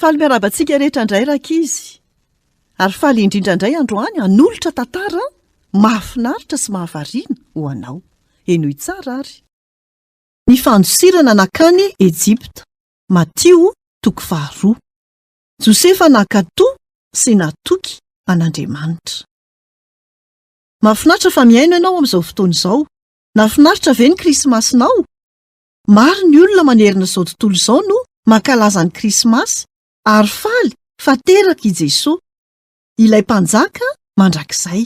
Faly miarahaba antsika rehetra indray rankizy. Ary faly indrindra indray androany hanolotra tantara mahafinaritra sy mahavariana ho anao. Henoy tsara ary. Ny fandosirana nankany Ejipta. Matio toko faharoa. Josefa nankatò sy natoky an'Andriamanitra. Mahafinaritra fa mihaino ianao amin'izao fotoana izao. Nahafinaritra ve ny Krismasinao? Maro ny olona manerana izao tontolo izao no mankalaza ny Krismasy ary faly fa teraka i Jesoa, ilay Mpanjaka mandrakizay.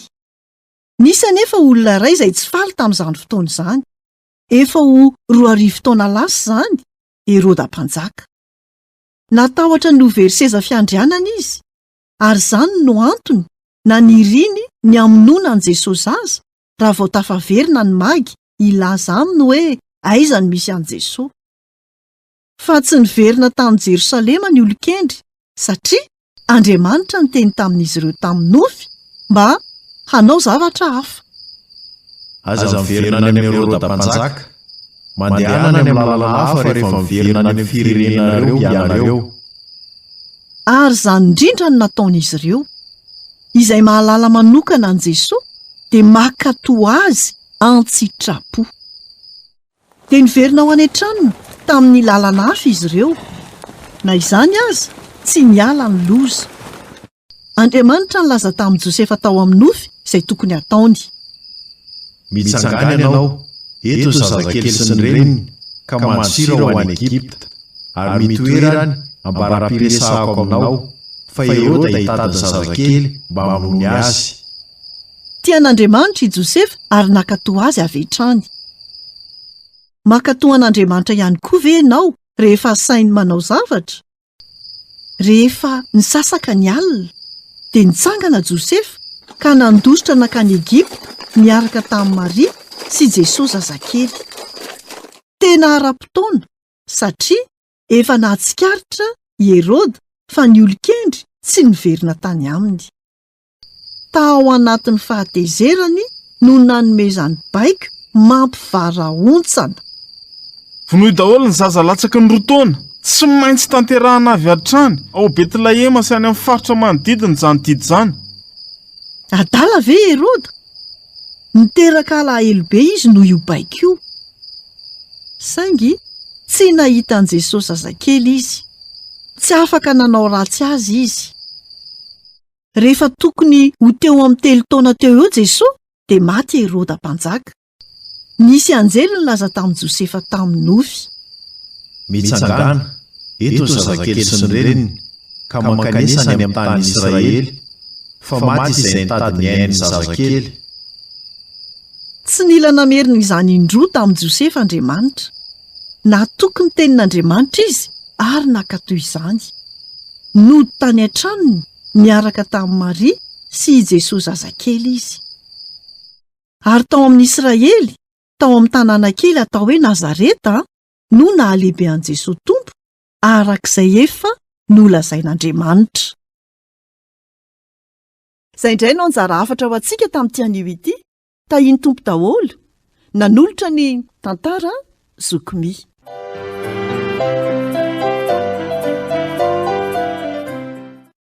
Nisy anefa olona iray izay tsy faly tamin'izany fotoana izany. Efa ho 2000 taona lasa izany, Heroda Mpanjaka. Natahotra ny ho very seza fiandrianana izy, ary izany no antony naniriany ny hamonoana an'i Jesoa zaza raha vao tafaverina ny Magy hilaza aminy hoe aiza no misy an'i Jesoa. Fa tsy niverina tany Jerosalema ny olon-kendry satria Andriamanitra niteny tamin'izy ireo tamin'ny nofy mba hanao zavatra hafa. Aza miverina any amin'i Heroda mpanjaka. Mandehana any amin'ny lalana hafa rehefa miverina any amin'ny firenenareo ianareo. Ary izany indrindra no nataon'izy ireo. Izay mahalala manokana an'i Jesoa dia mankatò Azy an-tsitrapo. Dia niverina ho any an-tranony tamin'ny lalana hafa izy ireo. Na izany aza, tsy niala ny loza. Andriamanitra nilaza tamin'i Josefa tao amin'ny nofy izay tokony hataony. Mitsangàna ianao, eto ny zazakely sy ny reniny, ka mandosira ho any Egypta, ary mitoera any ambara-piresahako aminao, fa Heroda hitady ny zazakely mba hamonoany azy. Tia an'Andriamanitra i Josefa ary nankatò azy avy hatrany. Mankatò an'Andriamanitra ihany koa ve ianao rehefa asainy manao zavatra? Rehefa nisasaka ny alina, dia nitsangana Josefa ka nandositra nankany Egypta niaraka tamin'i Maria sy Jesoa zazakely. Tena ara-potoana, satria efa nahatsikaritra i Heroda fa ny olon-kendry tsy niverina tany aminy. Tao anatin'ny fahatezerany no nanomezany baiko mampivarahontsana. Vonoy daholo ny zaza latsaky ny roa taona. Tsy maintsy tanterahina avy hatrany ao Betlehema sy any amin'ny faritra manodidina izany didy izany. Adala ve i Heroda? Niteraka alahelo be izy noho io baiko io. Saingy tsy nahita an'i Jesosy zazakely izy. Tsy afaka nanao ratsy azy izy. Rehefa tokony ho teo amin'ny telo taona teo eo Jesoa dia maty i Heroda mpanjaka. Nisy anjely nilaza tamin'i Josefa tamin'ny nofy. Mitsangàna, eto ny zazakely sy ny reniny, ka mankanesa any amin'ny tanin'i Israely, fa maty izay nitady ny ain'ny zazakely. Tsy nila namerina izany indroa tamin'i Josefa Andriamanitra. Natoky ny tenin'Andriamanitra izy ary nankatò izany. Nody tany an-tranony niaraka tamin'i Maria sy i Jesoa zazakely izy. Ary tao amin'i Israely, tao amin'ny tanàna kely atao hoe Nazareta, no nahalehibe an'i Jesoa Tompo, araka izay efa nolazain'Andriamanitra. Izay indray no anjara hafatra ho antsika tamin'ity anio ity. Tahian'ny Tompo daholo. Nanolotra ny tantara Zoky Mi.